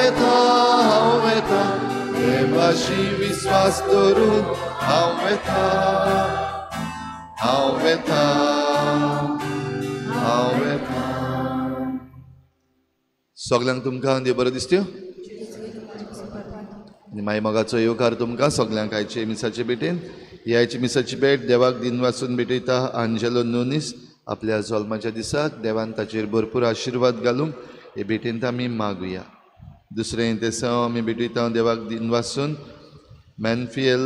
वेता, हांव वेता, देवाशी विस्वास दवरून हांव वेता, हांव वेता, हांव वेता. सगल्यांक तुमकां देव बरो दिसत्यो आनी मागीर मोगाचो येवकार तुमकां सगल्यांक आयचे मिसाचे भेटेन. ही आयची मिसाची भेट देवाक दिन वाचून भेटयता आंजेलो नुनीस आपल्या जल्माच्या दिसाक देवान ताचेर भरपूर आशिर्वाद घालूंक हे भेटेंत आमी मागुया. दुसरें तेसांव आमी भेटयता देवाक दिन वाचून मॅनफियल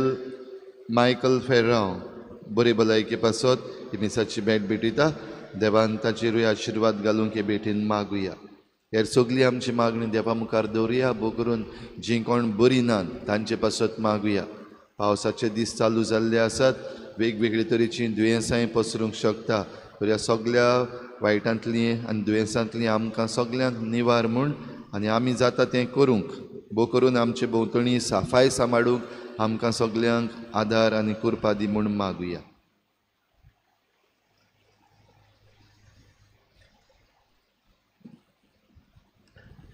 मायकल फेर्रांव बरी भलायके पासत ही मिसाची भेट भेटयता. देवान ताचेरूय आशिर्वाद घालूंक हे भेटेन मागुया. हेर सगळी आमची मागणी देवा मुखार दवरुया, भो करून जीं कोण बरी नात तांचे पासत मागुया. पावसाचे दीस चालू जाल्ले आसात, वेगवेगळे तरेचीं दुयेंसांय पसरूंक शकता. ह्या सगल्या वायटांतलीं आनी दुयेंसांतलीं आमकां सगल्यांक निवार म्हूण आनी आमी जाता तें करूंक, भो करून आमचे भोंवतणी साफाय सांबाळूंक आमकां सगल्यांक आदार आनी कृपा दी म्हूण मागुया.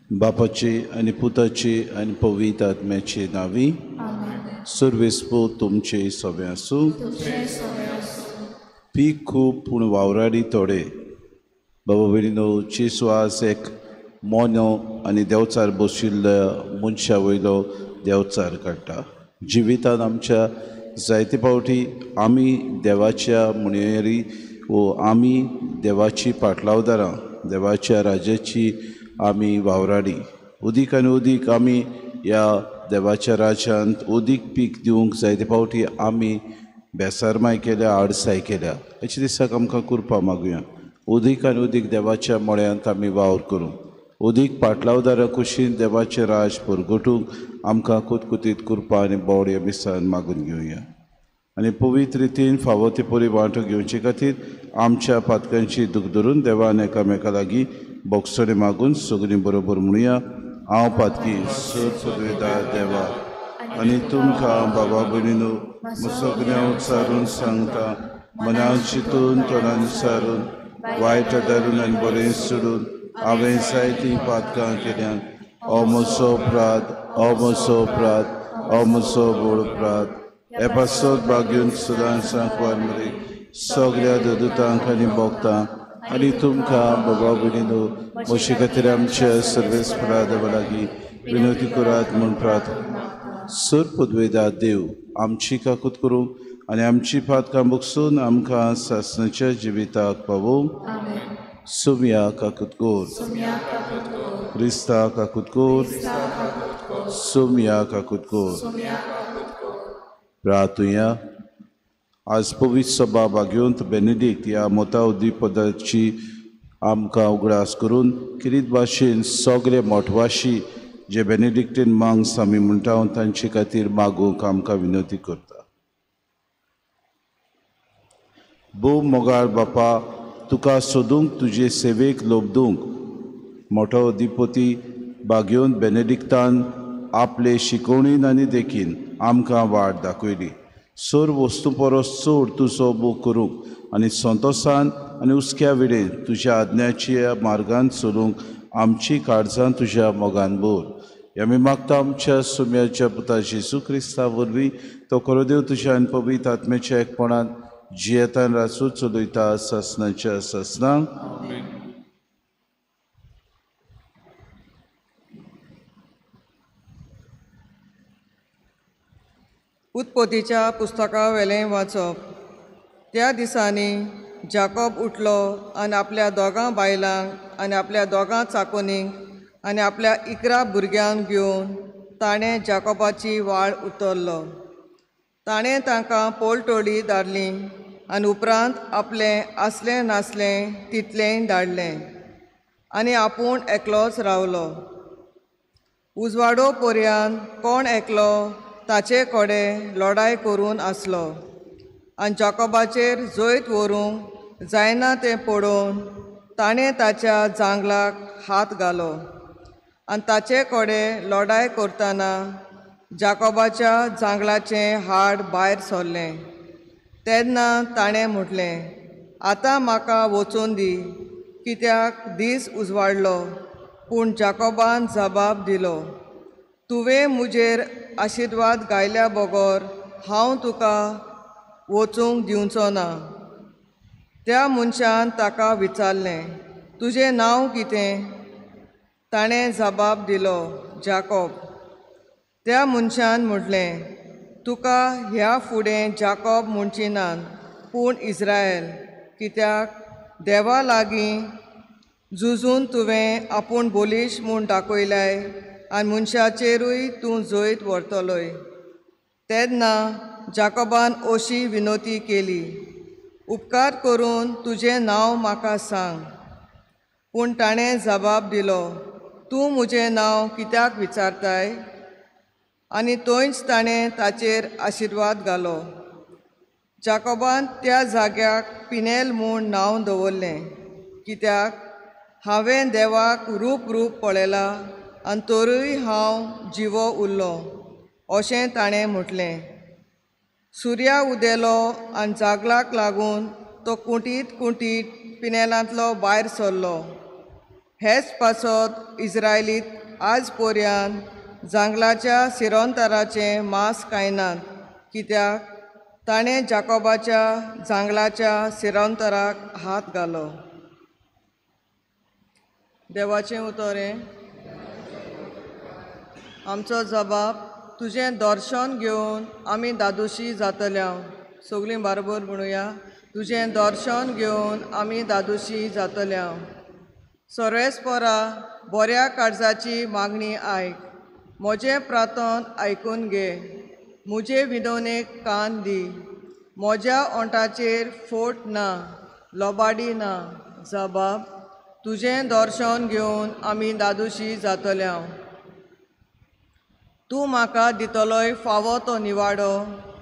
बापाची आनी पुताची आनी पवित्र आत्म्याची नांवी. सर्वेस्पो तुमचे सगळे आसूं. पीक खूब पूण वावराडी थोडे. बाबा भयणीनो, जेजू आज एक मोनो आनी देंवचार बशिल्ल्या मनशा वयलो देंवचार काडटा. जिवितान आमच्या जायते फावटी आमी देवाच्या मुणयेरी वो आमी देवाची पाटलावदारां, देवाच्या राज्याची आमी वावराडी. उदीक आनी उदीक आमी ह्या देवाच्या राज्यांत उदीक पीक दिवंक जायते फावटी आमी बेसारमाय केल्या, आडसाय केल्या. अशे दिसाक आमकां कृपा मागुया. उदीक आनी उदीक देवाच्या मळ्यांत आमी वावर करूंक, उदीक पाटलावदारा कुशीन देवाचें राज परगटूंक आमकां कुतकुतीत कृपा आनी बोड मिसान मागून घेवया. आनी पवित्र रितीन फावो ते परी वांटो घेवचे खातीर आमच्या पातकांची दूख धरून देवान एकामेका लागीं बोगसणे मागून सगळीं बरोबर म्हणुया. हांव पातकी सदवेदार देवा आनी तुमकां बाबा भयणीनो सगळ्यां उच्चारून सांगता, मनान चिंतून तोंडान सारून वायट धरून आनी बरें सोडून हांवें जायतीं पातकां केल्यात. हो म्हजो अपराध, हो म्हजो अपराध, हो म्हजो व्हड अपराध. हे पासत भाग्यून सदां सांकवार मरे सगळ्या ददुतांक आनी भोगतां आनी तुमकां बाबा भयणीनो म्हजे खातीर आमच्या सर्वेस्परा देवा लागीं विनवती करात म्हूण प्रार्थना. सर पदवेदा देव आमची काकूत करूंक आनी आमची पातकां बगसून आमकां सासणाच्या जिविताक पावोवंक. सुमया काकूत कोर, क्रिस्ता काकूत कोर, सुमया काकूत कोर. प्रार्थुया. आज पवित्र सभा भाग्योंत बेनेडिक्ट ह्या मोतावदी पदाची आमकां उगडास करून किरीत भाशेन सगळे मोठवाशी जे बेनेडिक्टीन मांग्स आमी म्हणटा तांचे खातीर मागूंक आमकां विनवती करता. भोव मोगाळ बापा, तुका सोदूंक तुजे सेवेक लोबदूंक मोठो अधिपती भाग्योन बेनेडिक्टान आपले शिकवणीन आनी देखीन आमकां वाट दाखयली. सर्व वस्तू परस चड तुजो मोग करूंक आनी संतोसान आनी हुस्क्या विणें तुज्या आज्ञाच्या मार्गान चलूंक आमची काळजां तुज्या मोगान भर. आमी मागता आमच्या सुम्याच्या पुता जेजू क्रिस्ता वरवीं, तो खरो देव तुज्या आनी पवित्र आत्म्याच्या एकपणान जियेतान राजू चलयता सासणाच्या सासणाक. उत्पत्तीच्या पुस्तका वेलें वाचप. त्या दिसांनी जाकोब उठलो आनी आपल्या दोगां बायलांक आनी आपल्या दोगां चाकोनींक आनी आपल्या 11 भुरग्यांक घेवन ताणें जाकोबाची वाळ उतरलो. ताणें तांकां पोलटोळी धाडली आनी उपरांत आपलें आसलें नासलें तितलेंय धाडलें आनी आपूण एकलोच रावलो. उजवाडो पर्यंत कोण एकलो ताचे कडेन लढाय करून आसलो आनी जाकोबाचेर जैत व्हरूंक जायना तें पळोवन ताणें ताच्या जांगलाक हात घालो आनी ताचे कडेन लढाय करतना जाकोबाच्या जांगलाचें हाड भायर सरलें. तेन्ना ताणें म्हटलें, आतां म्हाका वचून दी, कित्याक दीस उजवाडलो. पूण जाकोबान जबाब दिलो, तुवें म्हजेर आशिर्वाद गायल्या बगर हांव तुका वचूंक दिवचो ना. त्या मनशान ताका विचारलें, तुजें नांव कितें? ताणें जबाब दिलो, जाकोब. त्या मनशान म्हटलें, तुका ह्या फुडें जाकोब म्हणची नात, पूण इस्रायल, कित्याक देवा लागीं झुजून तुवें आपूण बलिश्ट म्हूण दाखयलाय आनी मनशाचेरूय तूं जैत व्हरतलोय. तेन्ना जाकोबान अशी विनवती केली, उपकार करून तुजें नांव म्हाका सांग. पूण ताणें जबाब दिलो, तूं म्हजें नांव कित्याक विचारताय? आनी थंयच ताणें ताचेर आशिर्वाद घालो. जाकोबान त्या जाग्याक पिनेल म्हूण नांव दवरलें, कित्याक हांवें देवाक रूप रूप पळयलां आनी तरूय हांव जिवो उरलो, अशें ताणें म्हटलें. सुर्या उदेलो आनी जागलाक लागून तो कुटीत कुटीत पिनेलांतलो भायर सरलो. हेच पासत इस्रायलीत आज पर्यंत जांगलाच्या सिरोंतराचें मांस खायनात, कित्याक ताणें जाकोबाच्या जांगलाच्या सिरोंतराक हात घालो. देवाचें उतर हें. आमचो जबाब, तुजें दर्शन घेवन आमी दादोशी जातल्या. सगळीं बारोबर म्हणुया, तुजें दर्शन घेवन आमी दादोशी जातल्या. सर्वेस्परा, बऱ्या काळजाची मागणी आयक, म्हजें प्रार्थन आयकून घे, म्हजे विनवणेक कान दी. म्हज्या ओंठाचेर फोट ना, लोबाडी ना. जबाब, तुजें दर्शन घेवन आमी दादोशी जातल्या. तूं म्हाका दितलोय फावो तो निवाडो,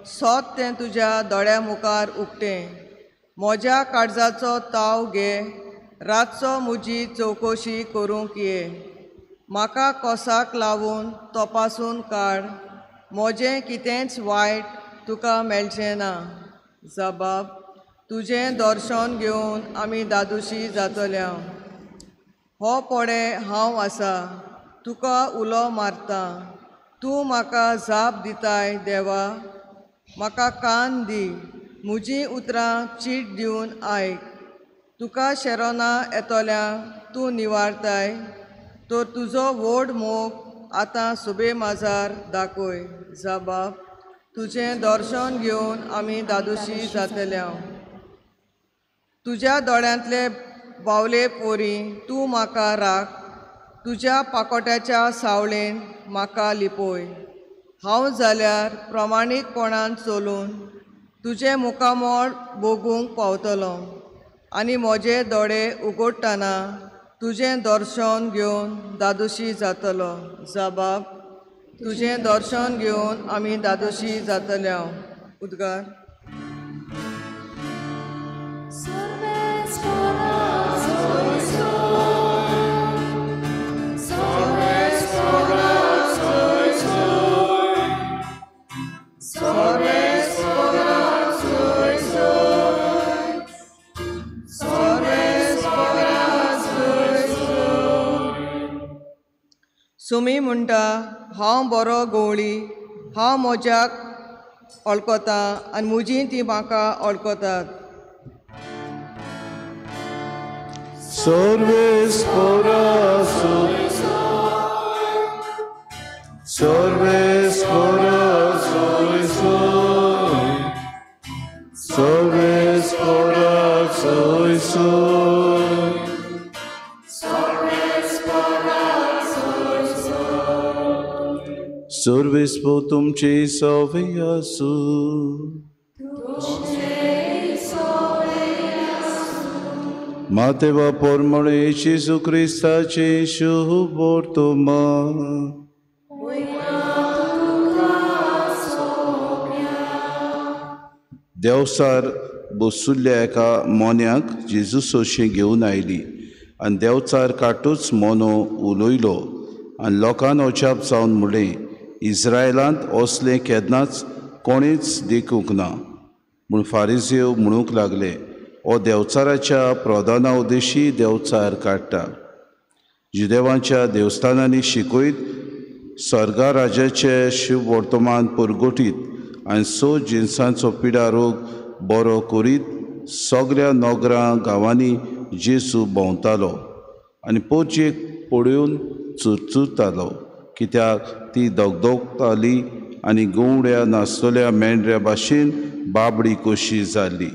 सोद तें तुज्या दोळ्या मुखार उक्तें. म्हज्या काळजाचो ताव घे, रातचो म्हजी चवकशी करूंक ये. म्हाका कोसाक लावन तपासून काड, म्हजें कितेंच वायट तुका मेळचें ना. जबाब, तुजें दर्शन घेवन आमी दादोशी जातल्या. हो पडे हांव आसा, तुका उलो मारता, तूं म्हाका जाप दिताय. देवा, म्हाका कान दी, म्हजीं उतरां चीट दिवन आयक. तुका शेरोना येतल्यांक तूं निवारताय, तर तुजो व्हड मोग आतां सुबे माजार दाखय. जबाब, तुजें दर्शन घेवन आमी दादोशी जातल्या. तुज्या दोळ्यांतले बावले पोरी तूं म्हाका राख, तुज्या पाकोट्याच्या सावळेन म्हाका लिपय. हांव जाल्यार प्रमाणीकपणान चलून तुजें मुखामळ भोगूंक पावतलो आनी म्हजे दोळे उगडटना तुजें दर्शन घेवन दादोशी जातलो. जबाब, तुजें दर्शन घेवन आमी दादोशी जातल्या. उद्गार. सुमी म्हणटा, हांव बरो गवळी, हांव म्हज्याक वळखता आनी म्हजी ती म्हाका वळखतात. सर्वेस्पो तुमचे सवे आसूं. मातेवा पोरमळे जेजू क्रिस्ताचे शुभ वर्तमान. देवसार बसुल्ल्या एका मोन्याक जेजू सोशें घेवन आयली आनी देवचार काटूच मोनो उलयलो आनी लोकान अजाप जावन म्हणलें, इस्रायलांत असलें केन्नाच कोणेच देखूंक ना. म्हूण फारिजेव म्हणूंक लागले, हो देवचाराच्या प्रधाना उद्देशी देवचार काडटा. जुदेवांच्या देवस्थानांनी शिकयत स्वर्गा राजाचे शिववर्तमान परगटीत आनी स जिनसांचो पिडा रोग बरो करीत सगळ्या नगरां गांवांनी जेजू भोंवतालो आनी पोरचेक पळोवन चुरचुरतालो, कित्याक ती दगदगताली आनी गवड्या नासतल्या मेंढऱ्या भाशेन बाबडी कशी जाल्ली.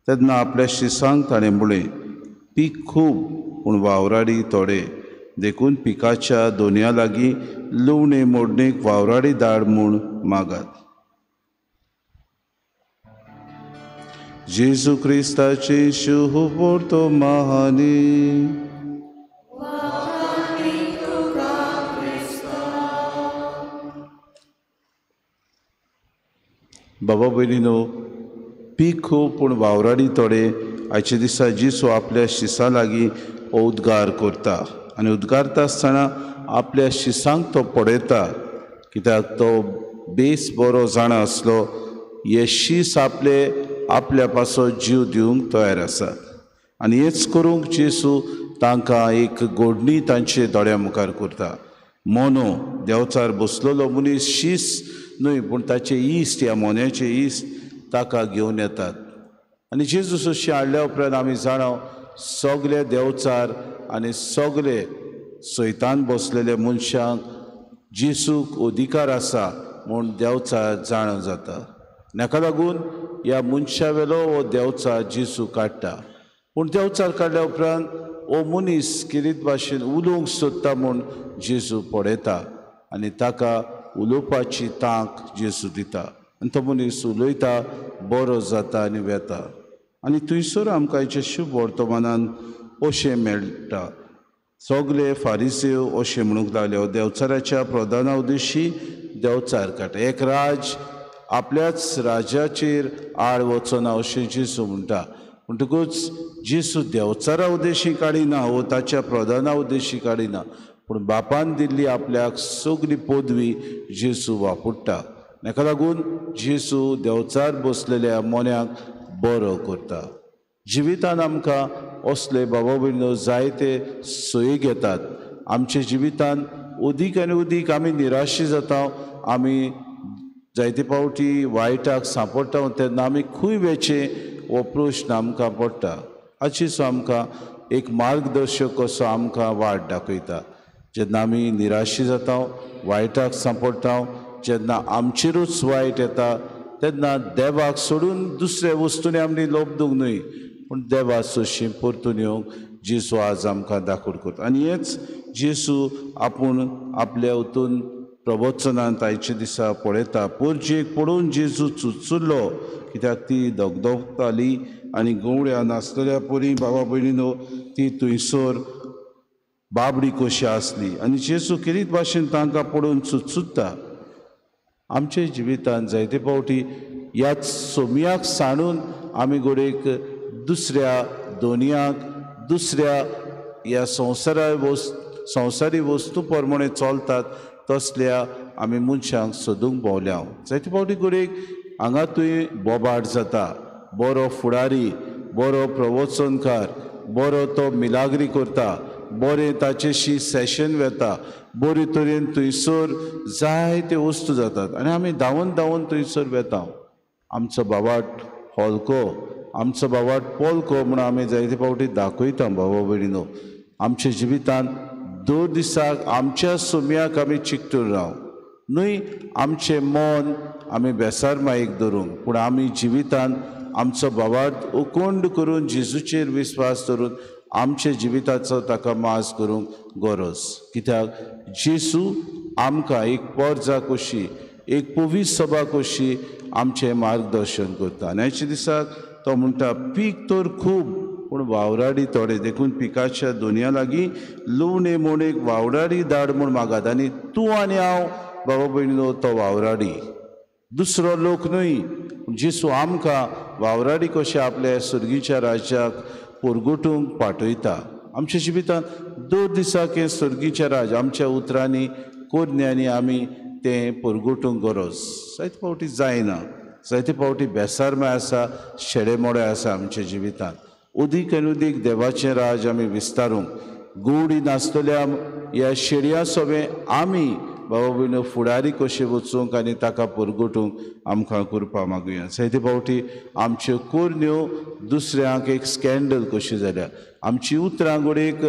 तेन्ना आपल्या शिसांक ताणें म्हळें, पीक खूब पूण वावराडी थोडे, देखून पिकाच्या दोनया लागीं लुवणे मोडणेक वावराडी धाड म्हूण मागात. जेजू क्रिस्ताचे शुभवर्तमानी. बाबा भयणीनो, पीक खूब पूण वावराडी थोडे. आयच्या दिसा जेजू आपल्या शिसां लागीं हो उद्गार करता आनी उद्गारता आसतना आपल्या शिसांक तो पळयता, कित्याक तो बेस बरो जाणा आसलो हे शीस आपले आपल्या पासत जीव दिवंक तयार आसात. आनी हेच करूंक जेजू तांकां एक गोडणी तांचे दोळ्या मुखार करता. मोनो देंवचार बसलेलो मनीस शीस न्हय पूण ताचे इश्ट, ह्या मोन्याचे इश्ट ताका घेवन येतात. आनी जेजू सोशी हाडल्या उपरांत आमी जाणा सगळे देंवचार आनी सगळे सैतान बसलेले मनशांक जेजूक अधिकार आसा म्हूण देंवचार जाणा जाता. हाका लागून ह्या मनशा वेलो हो देंवचार जेजू काडटा. पूण देंवचार काडल्या उपरांत हो मनीस किरीत भाशेन उलोवंक सोदता म्हूण जेजू पळयता आनी ताका उलोवपाची तांक जेजू दिता आनी तो मनीस उलयता, बरो जाता आनी वेता. आनी थंयसर आमकां आयच्या शुभ वर्तमानान अशें मेळटा, सगळे फारिसेव अशें म्हणूंक लागले, देंवचाराच्या प्रधाना उद्देशी देंवचार काडटा. एक राज आपल्याच राजाचेर आड वचना अशें जेजू म्हणटा. म्हणटकूच जेजू देंवचारा उद्देशी काडिना वो ताच्या प्रधाना उद्देशी काडिना, पूण बापान दिल्ली आपल्याक सगळी पदवी जेजू वापरता. हाका लागून जेजू देंवचार बसलेल्या मोन्याक बरो करता. जिवितान आमकां असले बाबा भयणीनो जायते सोयी घेतात. आमच्या जिवितान अदीक आनी अदीक आमी निराशी जाता, आमी जायते फावटी वायटाक सांपडटा, तेन्ना आमी खंय वेचें हो प्रश्न आमकां पडटा. हाचेच आमकां एक मार्गदर्शक कसो आमकां वाट दाखयता. जेन्ना आमी निराशी जाता, वायटाक सांपडटा, जेन्ना आमचेरूच वायट येता तेन्ना देवाक सोडून दुसऱ्या वस्तूंनी आमी लोबदूंक न्हय, पूण देवा सोशी परतून येवंक जेजू आज आमकां दाखोवड करता. आनी हेच जेजू आपूण आपल्या वतून प्रवचनांत आयच्या दिसा पळयता. पोरजेक पळोवन जेजू चुचुरलो, कित्याक ती दगदगताली आनी गवड्या नासलेल्या परी बाबा भयणीनो ती थंयसर बाबडी कशी आसली. आनी जेजू किरीत भाशेन तांकां पळोवन चुचुरता. आमच्या जिवितांत जायते फावटी ह्या सोमयाक सांडून आमी घडयेक दुसऱ्या दोनयाक, दुसऱ्या ह्या संवसारी वस्तू प्रमाणे चलतात तसल्या आमी मनशांक सोदूंक भोंवल्या. जायते फावटी घडयेक हांगा थंय बोबाट जाता, बरो फुडारी, बरो प्रवचनकार, बरो तो मिलाग्री करता, बरें ताचेशी सेशन वेता, बरे तरेन थंयसर जायते वस्तू जातात आनी आमी धांवन धांवन थंयसर वेता. आमचो बाबाट हलको, आमचो बाबाट पोलको म्हूण आमी जायते फावटी दाखयता. बाबा भयणीनो, आमच्या जिवितांत दर दिसाक आमच्या सोमयाक आमी चिकटून राव न्हय, आमचें मन आमी बेसार मायेक धरूंक, पूण आमी जिवितांत आमचो बाबाट उकोंड करून जेजूचेर विस्वास धरून आमच्या जिविताचो ताका मास करूंक गरज. कित्याक जेजू आमकां एक पोरजा कशी, एक पवित्र सभा कशी आमचें मार्गदर्शन करता. आनी आयच्या दिसाक तो म्हणटा, पीक तर खूब पूण वावराडी थोडे, देखून पिकाच्या दोनया लागीं लुवणे मोणेक वावराडी धाड म्हूण मागात. आनी तूं आनी हांव बाबा भयणीनो तो वावराडी, दुसरो लोक न्हय. जेजू आमकां वावराडी कशें आपल्या सर्गीच्या राज्याक परगटूंक पाठयता. आमच्या जिवितांत दर दिसाक हें सर्गीचें राज आमच्या उतरांनी कोरण्यांनी आमी तें परगटूंक गरज. जायते फावटी जायना, जायते फावटी बेसारमाय आसा, शेडेमोडे आसा आमच्या जिवितांत. अदीक आनी अदीक देवाचें राज आमी विस्तारूंक, गोडी नासतल्या ह्या शेडया सोबें आमी बाबा भयणो फुडारी कशें वचूंक आनी ताका परगटूंक आमकां कृपा मागुया. जायते फावटी आमच्यो कोरण्यो दुसऱ्यांक एक स्कँडल कशी जाल्या, आमची उतरां घडयेक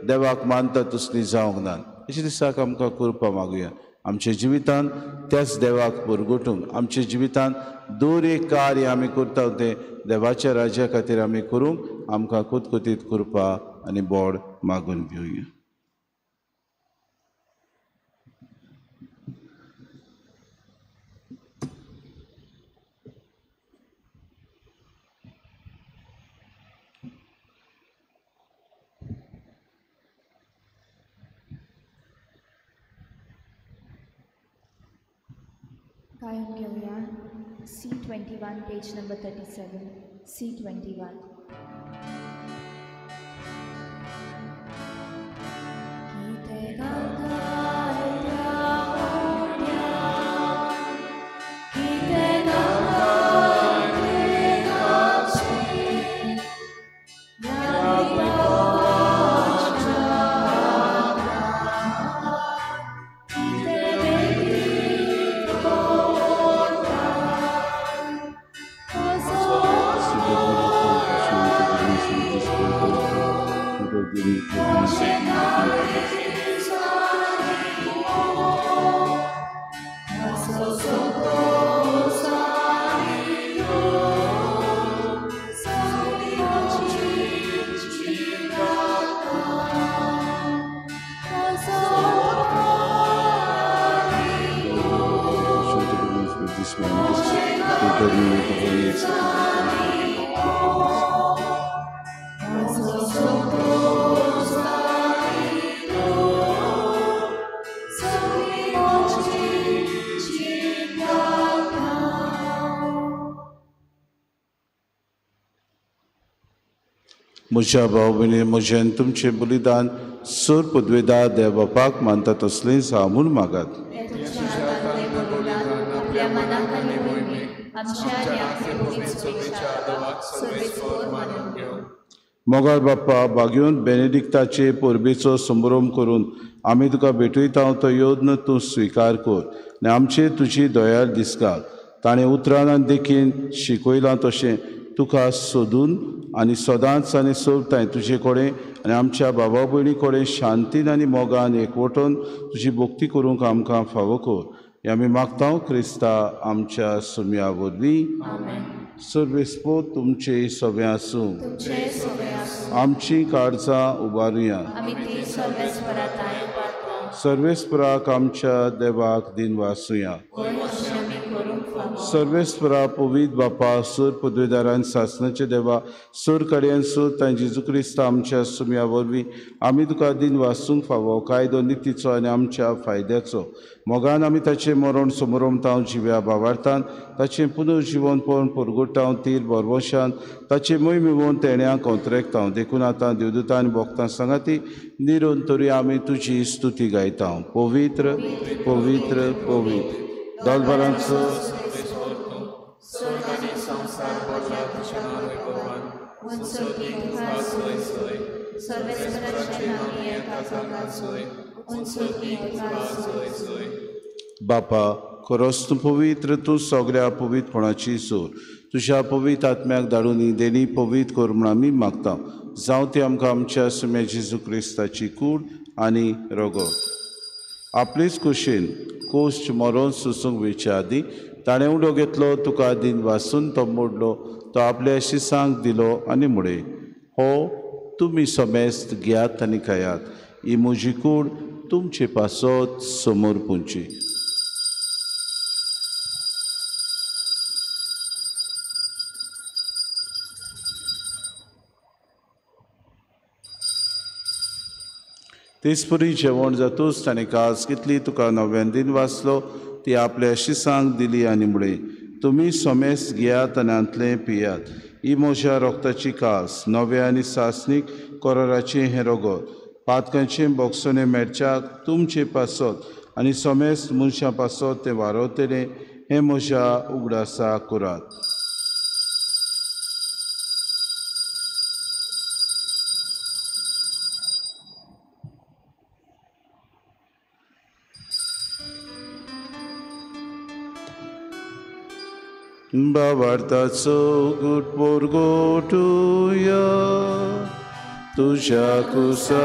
देवाक मानता तसली जावंक ना. अशें दिसाक आमकां कृपा मागुया आमच्या जिवितान त्याच देवाक परगटूंक, आमच्या जिवितान दर एक कार्य आमी करता तें देवाच्या राज्या खातीर आमी करूंक आमकां कुतकुतीत कृपा आनी बोड मागून घेवया. गायन घेऊया C21 page number 37 C21. म्हज्या भाव भयणी म्हजें तुमचें बलिदान सर पदवेदार देव बापाक मानता तसलेंच हांव म्हूण मागात. मोगाळ बाप्पा बागेवन बेनेडिक्ताचे परबेचो संभ्रम करून आमी तुका भेटयता तो यत्न तूं स्विकार कर आनी आमचे तुजी दयाळ दिसकाल. ताणें उतरान आनी देखीन शिकयलां तशें तुका सोदून आनी सदांच आनी सोबताय तुजे कडेन आनी आमच्या बाबा भयणी कडेन शांतीन आनी मोगान एकवटून तुजी भक्ती करूंक आमकां फावो कर. हें आमी मागता क्रिस्ता आमच्या सुम्या वरवीं. सर्वेस्पोत तुमचे सगळें आसूं. आमची काळजां उबारुया. सर्वेस्पराक आमच्या देवाक दिनवासुया. सर्वेस्परा पवित्र बापा सूर पदवेदारान सासनाचे देवा सूर कड्यान सूर तांची जेजू क्रिस्त आमच्या सुम्या वरवीं आमी तुका दिन वासूंक फावो कायदो नितीचो आनी आमच्या फायद्याचो मोगान आमी ताचें मरण समरमतांव जिव्या भावार्थान ताचें पुनर्जिवन पळोवन परगटाव तीर बरवशान ताचें मोय मिवोवन तेण्या कोंत्रेकतांव. देखून आतां देवदूतां आनी भक्तां सांगाती निरून तरी आमी तुजी स्तुती गायतांव. पवित्र पवित्र पवित्र दलबरांचो बापा खरोच तूं पवित्र, तूं सगळ्या पवित्रपणाची सोर. तुज्या पवित्र आत्म्याक धाडून ही देणी पवित्र कर म्हूण आमी मागता. जावं ती आमकां आमच्या सुम्या जेजू क्रिस्ताची कूड आनी रगत. आपलेच कुशीन कोश्ट मरोन सोसूंक वयच्या आदीं ताणें उडो घेतलो, तुका दिन वासून तो मोडलो, तो आपल्या शिसांक दिलो आनी म्हळें, हो तुमी समेस्त घेयात आनी खायात, ही म्हजी कूड तुमचे पासत समोर पुंची. तेचपरी जेवण जातूच ताणें कास घेतली, तुका नव्यान दिन वाचलो, ती आपल्या शिसांक दिली आनी म्हळें, तुमी समेस्त घेयात आनी हांतलें पियात, ही म्हज्या रोगताची कास नव्या आनी सासणीक कराराचें हें रगत पातकांचें बोगसणें मेळच्याक तुमचे पासत आनी समेस्त मनशां पासत तें वारवतलें, हें म्हज्या उगडासा करात. बाबार्थाचो गुट पोरगोटुया तुज्या कुसा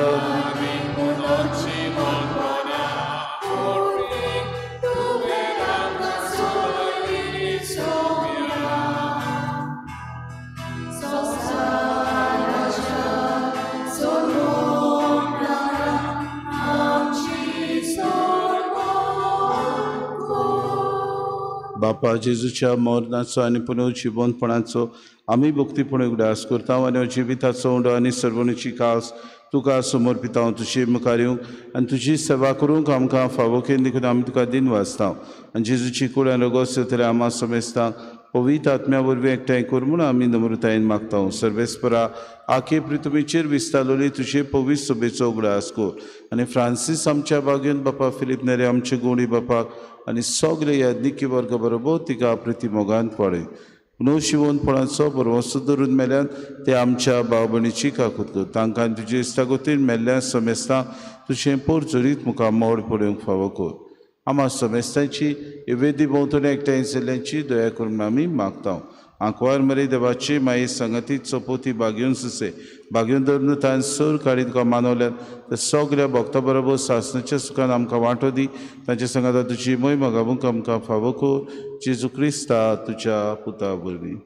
बापा जेजूच्या मरणाचो आनी पुनर्जिवनपणाचो आमी भक्तीपण उगडास करता आनी जिविताचो उंडो आनी सर्वणीची कास तुका समर्पिता. तुजे मुखार येवंक आनी तुजी सेवा करूंक आमकां फावो केली देखून आमी तुका दिन वाचता आनी जेजूची कूड आनी रगत तरी आमा समेस्तांक पवित्र आत्म्या वरवीं एकठांय कर म्हूण आमी नम्रतायेन मागता. सर्वेस्परा आखे पृथ्वीचेर विस्तारलोली तुजे पवित्र सभेचो उगडास कर आनी फ्रांसीस आमच्या बागेन बापा फिलीप नेरे आमचे गोंडी बापाक आनी सगळे याज्ञिकी वर्ग बरोबर तिका प्रतिमोगान पळय. न्हू शिवोनपणाचो बरवसो धरून मेल्यान ते आमच्या भाव भयणीची काकूत कर. तांकां तुजे इश्टागतीन मेल्ल्या समेस्तां तुजें पोरजोरीत मुखार मोड पळोवंक फावो कर. आमा समेस्तांची वेदी भोंवतणी एकठांय जाल्ल्यांची दया करून आमी मागता. आंकवार मरे देवाची माई संगती चपोती बागेवन सुसे बागेवन धरून तांणी सर काडी तुका मानवल्यात ते सगळ्या भक्ता बरोबर सासणाच्या सुखान आमकां वांटो दी. तांच्या संगाता तुजी मोय गाबूंक आमकां फावो कर. जेजू क्रिस्ता तुज्या पुता वरवीं.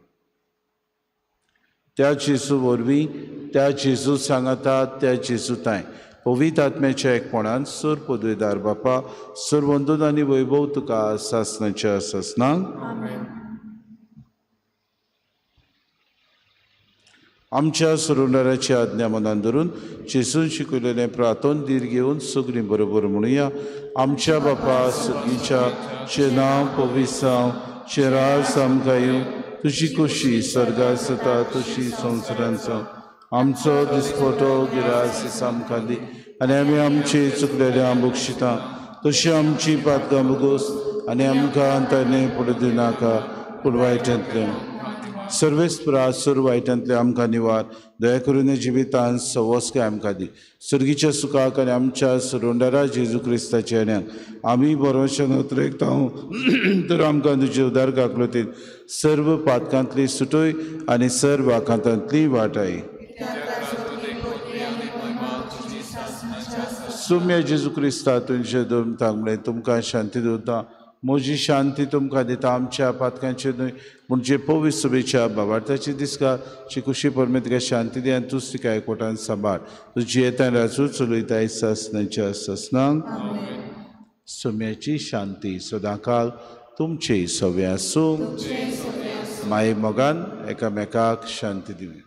त्या जेजू वरवीं, त्या जेजू सांगाता, त्या जेजू तांय पवित्र आत्म्याच्या एकपणान सर पदवेदार बापा सर वंदन आनी वैभव तुका सासणाच्या सासणाक. आमच्या सरुंडाराची आज्ञा मनान धरून जेजून शिकयलेलें प्रार्थन धीर घेवन सगळीं बरोबर म्हणुया. आमच्या बापा सगळीच्या चे नांव पवित्र जावं, चे राज आमकां येवं, तुजी खोशी सर्गार जाता तशी संवसारांत जावं. आमचो दिसपटो गिरास आमकां दी आनी आमी आमचे चुकलेल्या बक्षिता तशी आमची पातकां भोगोस आनी आमकां ताणें पडूं दिनाका पूण वायटांतलें सर्वेस्परा सर वायटांतले आमकां निवार. दया करून जिवितान सवस्काय आमकां दी. सर्गीच्या सुखाक आनी आमच्या सरोंडारा जेजू क्रिस्ताच्या येण्याक आमी बरोवच्या नोत्रेकता तर आमकां तुजे उदार काकलोतीन सर्व पातकांतली सुटोय आनी सर्व आकांतांतली वाटाय. सुम्या जेजू क्रिस्ता तुमचे दोन तांगले तुमकां शांती दवरता, म्हजी शांती तुमकां दिता. आमच्या पातकांचे न्हय म्हणजे पवित्र सभेच्या बाबार्थाची दिसका चिकुशी परमे तिका शांती दी आनी तूच तिका एकवटान सांबाळ. तुजी येता राजू चलयताय सासणाच्या सासणाक. सुम्याची शांती सदांकाल तुमचे सवे आसूं. माये मोगान एकामेकाक शांती दिवी.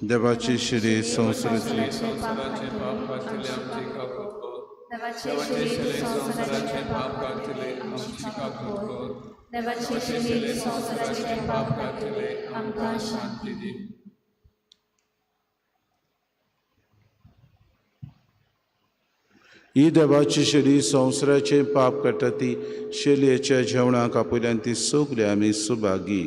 देवाची शिरी संवसाराचे ही देवाची शेली संवसाराचे पाप काडटा ती शेलयेच्या जेवणाक आपयल्यान ती सगळी आमी सुभागी.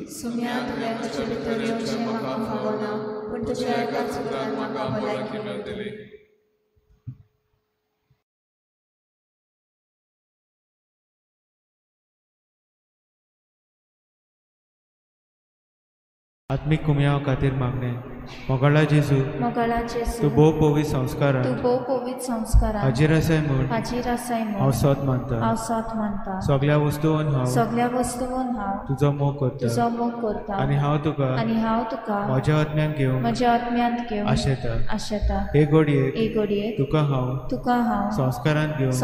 आत्मिक कुमयाव खातीर मागणें. मोगाळा जेजू, तूं भोव पवित्र संस्कारान हाजीर आसाय म्हूण हांव सोत मानता. सगळ्या वस्तून हांव तुजो मोग करता आनी हांव तुका म्हज्या आत्म्यांत घेवन आशेता. हे घडयेक तुका हांव संस्कारांत घेवंक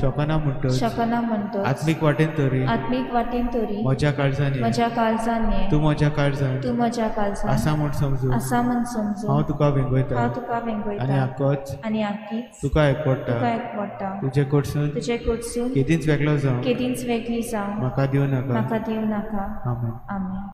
शकना म्हणटच आत्मीक वाटेन तरी म्हज्या काळजान ये, तूं म्हज्या काळजान आसा म्हूण समजून हांव तुका वेंगयता आनी आकीच तुका एकवटा. तुजे कडसून केदींच वेगळो जावं म्हाका दिवं नाका. आमेन. आमेन.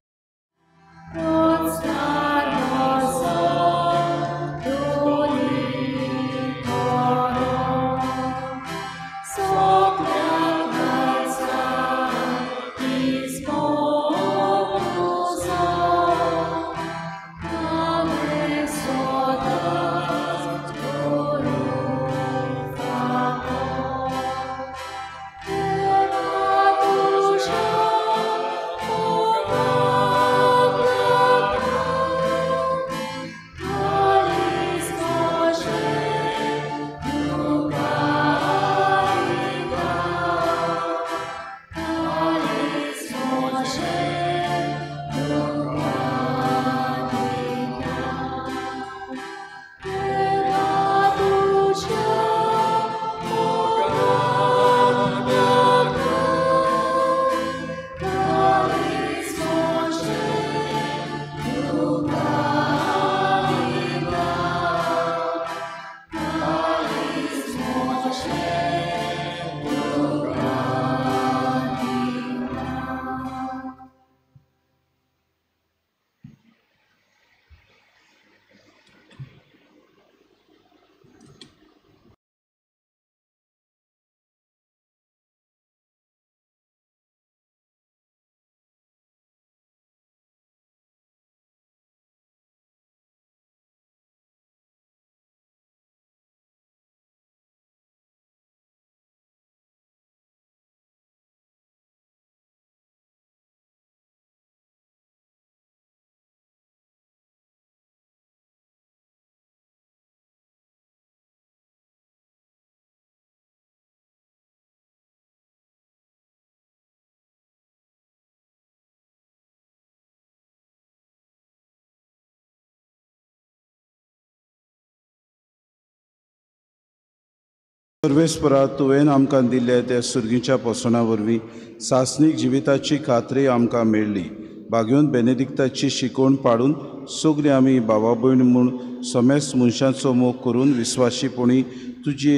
सर्वेस्परा, तुवें आमकां दिल्ल्या त्या सुर्गीच्या पोसणा वरवीं सासणीक जिविताची खात्री आमकां मेळ्ळी. बागेवन बेनेदिक्ताची शिकवण पाडून सगळीं आमी बाबा भयण म्हूण समेस्त मनशांचो मोग करून विस्वाशीपणी तुजी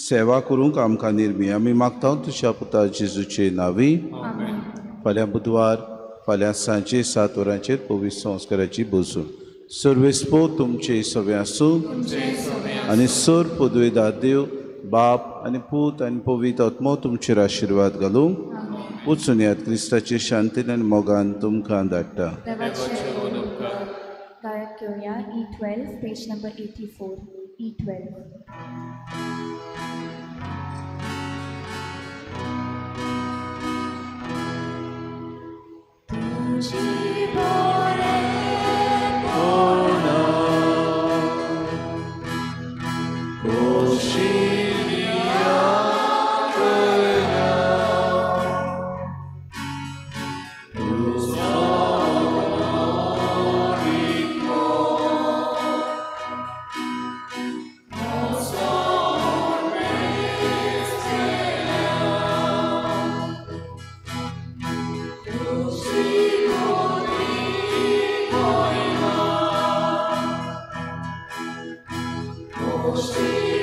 सेवा करूंक आमकां निर्मी. आमी मागता तुज्या पुता जेजूचे नांवी. फाल्यां बुधवार, फाल्यां सांजे 7 वरांचेर पवित्र संस्काराची बसून. सर्वेस्पो तुमचे सगळें आसूं आनी सर पदवेदार देव बाप आनी पूत आनी पवित्र आत्मो तुमचेर आशिर्वाद घालूं. वचून यात क्रिस्ताचे शांतीन आनी मोगान तुमकां धाडटा. गायक घेवया E12 page number 84. E12. तुझी Oh,